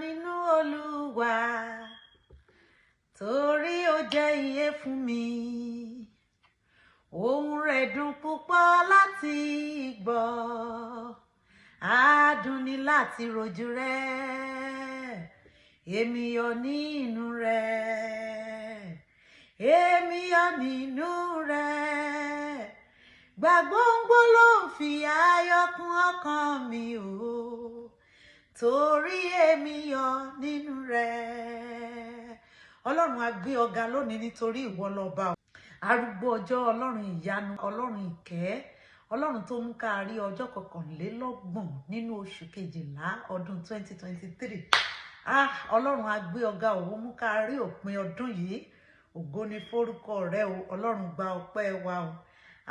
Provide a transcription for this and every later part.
Nínú Olúwa, torí ó jẹ́ iye fún mi. Ohùn rẹ̀ dùn púpọ̀ láti gbọ́, adùn ni láti rojú rẹ̀. Èmi yọ̀ nínú rẹ̀, èmi yọ̀ nínú rẹ̀. Gbàgbóngbó ló ń fi ayọ̀ kún ọkàn mi o, torí èmi yọ̀ nínú rẹ̀. Ọlọ́run, a gbé ọ ga lónìí nítorí ìwọ lọba o. Arúgbó ọjọ́, Ọlọ́run ìyanu, Ọlọ́run ìkẹ́, Ọlọ́run tó mú ká rí ọjọ́ 21 nínú oṣù kejìlá ọdún 2023. Ah, Ọlọ́run, a gbé ọ ga, òun mú ká rí òpin ọdún yìí. Ògo ni forúkọ rẹ o. Ọlọ́run, gba ọpẹ́ wa o.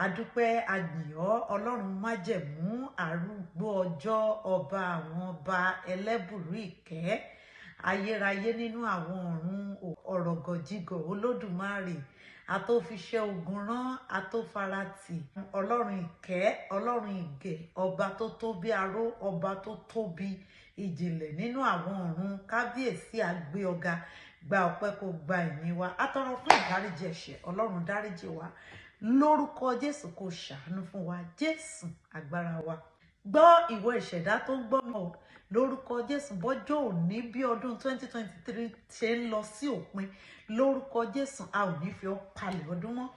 Adúpẹ́, àgbìyọ́ Ọlọ́run májẹ̀mú, arúgbó ọjọ́, ọba àwọn ọba, ẹlẹ́bùrú ìkẹ́, ayérayé nínú àwọn ọ̀run, ọ̀rọ̀gọ̀jigọ̀ Olódùmarè, atófiṣẹ́ ogun rán, atófaratì, Ọlọ́run ìkẹ́, Ọlọ́run ìgẹ̀, ọba tó tóbi aró, ọba tó tóbi ìjìnlẹ̀ nínú àwọn ọ̀run. Kábíyèsí, àgbé ọ̀gá, gba ọpẹ́, kó gba ìyìn wa. Atọrọ fún ìdáríjì ẹ̀ṣẹ̀. Ọlọ́run, dáríjì wa lórúkọ Jésù, kó ṣàánú fún wa. Jésù agbára wa. Gbọ́, ìwọ ìṣẹ̀dá tó ń gbọ́ mi o, lórúkọ Jésù, bọ́jọ́ òní bí ọdún 2023 ṣe ń lọ sí òpin, lórúkọ Jésù, a ò ní fi ọ́ palẹ̀ ọdún mọ́.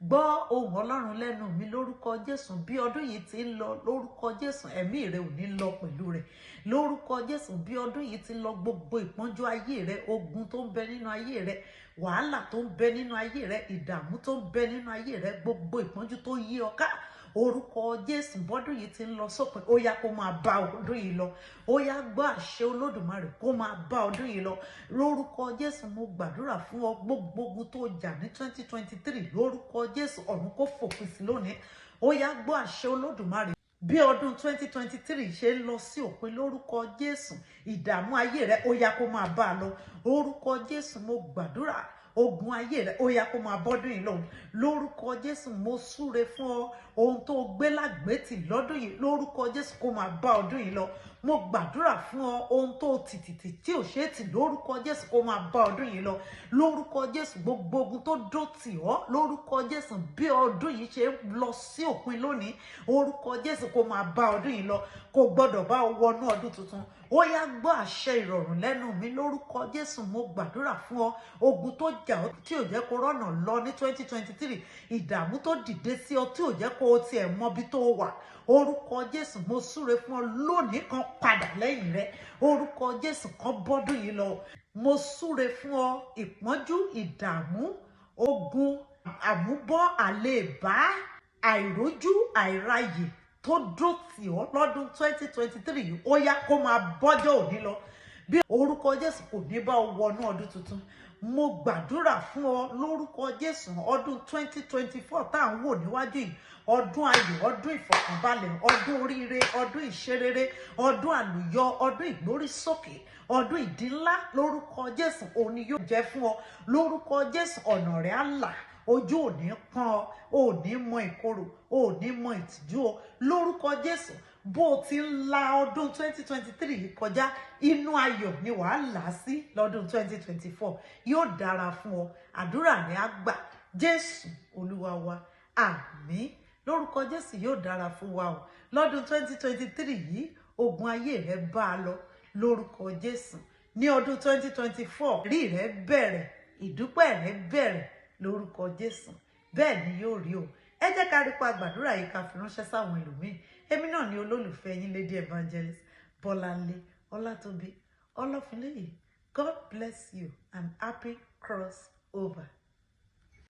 Gbọ́ ohùn Ọlọ́run lẹ́nu mi lórúkọ Jésù. Bí ọdún yìí ti ń lọ, lórúkọ Jésù, ẹ̀mí rẹ ò ní lọ pẹ̀lú rẹ̀. Lórúkọ Jésù, bí ọdún yìí ti ń lọ, gbogbo ìpọ́njú ayé rẹ, ogun tó ń bẹ nínú ayé rẹ, wàhálà tó ń bẹ nínú ayé rẹ, ìdààmú tó ń bẹ nínú ayé rẹ, gbogbo ìpọ́njú tó yí ọ ká, orúkọ Jésù, bọ́dún yìí ti ń lọ sópin, ó yá, kó máa bá ọdún yìí lọ. Ó yá, gbọ́ àṣẹ Olódùmarè, kó máa bá ọdún yìí lọ. Lórúkọ Jésù, mo gbàdúrà fún ọ, gbogbo ogun tó jà ní 2023, lórúkọ Jésù, ọ̀run kó fòpin sí lónìí. Ó yá, gbọ́ àṣẹ Olódùmarè, bí ọdún 2023 ṣe ń lọ sí òpin, lórúkọ Jésù, ìdààmú ayé rẹ, ó yá, kó máa bá a lọ. Lórúkọ Jésù, mo gbàdúrà, ogun ayé rẹ, ó yá, kó máa bọ́dún yìí lọ. Lórúkọ Jésù, mo súre fún ọ, ohun tó gbé lágbètì lọ́dún yìí, lórúkọ Jésù, kó máa bá ọdún yìí lọ. Mo gbàdúrà fún ọ, ohun tó tìtìtì tí ò ṣe é tì, lórúkọ Jésù, kó máa bá ọdún yìí lọ. Lórúkọ Jésù, gbogbo ogun tó dó tì ọ́, lórúkọ Jésù, bí ọdún yìí ṣe ń lọ sí òpin lónìí, orúkọ Jésù, kó máa bá ọdún yìí lọ. Kò gbọdọ̀ bá ọ wọnú ọdún tuntun. Ó yá, gbọ́ àṣẹ ìrọ̀rùn lẹ́nu mi. Lórúkọ Jésù, mo gbàdúrà fún ọ, ogun tó jà ọ́ tí ò jẹ́ kó rọ́nà lọ ní 2023, ìdààmú tó dìde sí ọ tí ò jẹ́ kó o tiẹ̀ mọbi tó wà, orúkọ Jésù, mo súre fún ọ lónìí, kan padà lẹ́yìn rẹ. Orúkọ Jésù, kan bọ́dún yìí lọ. Mo súre fún ọ, ìpọ́njú, ìdààmú, ogun àmúbọ́, àléèbá, àìrójú, àìráyè tó dúró tì ọ́ lọ́dún 2023 yìí, ó yá, kó máa bọ́jọ́ òní lọ. Bí orúkọ Jésù, kò ní bá ọ wọnú ọdún tuntun. Mo gbàdúrà fún ọ lórúkọ Jésù, ọdún 2024 tá à ń wò níwájú yìí, ọdún ayọ̀, ọdún ìfọ̀kànbalẹ̀, ọdún oríire, ọdún ìṣerere, ọdún àlùyọ, ọdún ìgbórísókè, ọdún ìdínlá, lórúkọ Jésù, òun ni yóò jẹ́ fún ọ. Lórúkọ Jésù, ọ̀nà rẹ̀ á là, ojú ò ní pọ́n ọ, ò ní mọ ìkorò, ò ní mọ ìtìjú o. Lórúkọ Jésù, bó o ti ń la ọdún 2023 yìí kọjá, inú ayọ̀ ni wàá là á sí lọ́dún 2024. Yóò dára fún ọ, àdúrà rẹ á gbà. Jésù Olúwa wa, àmín. Lórúkọ Jésù, yóò dára fún wa o. Lọ́dún 2023 yìí, ogun ayé rẹ bá a lọ lórúkọ Jésù. Ní ọdún 2024, rí rẹ bẹ̀rẹ̀, ìdúpẹ́ rẹ bẹ̀rẹ̀ lórúkọ Jésù. Bẹ́ẹ̀ ni yóò rí o. Ẹ jẹ́ ká rí pa gbàdúrà yìí, ká fi ránṣẹ́ sáwọn ẹlòmíín. Èmi náà ni olólùfẹ́ yín, Lady Evangelist Bọ́láńlé Ọlátòbí Ọlọ́fínlẹ́yìn. God bless you and happy cross over.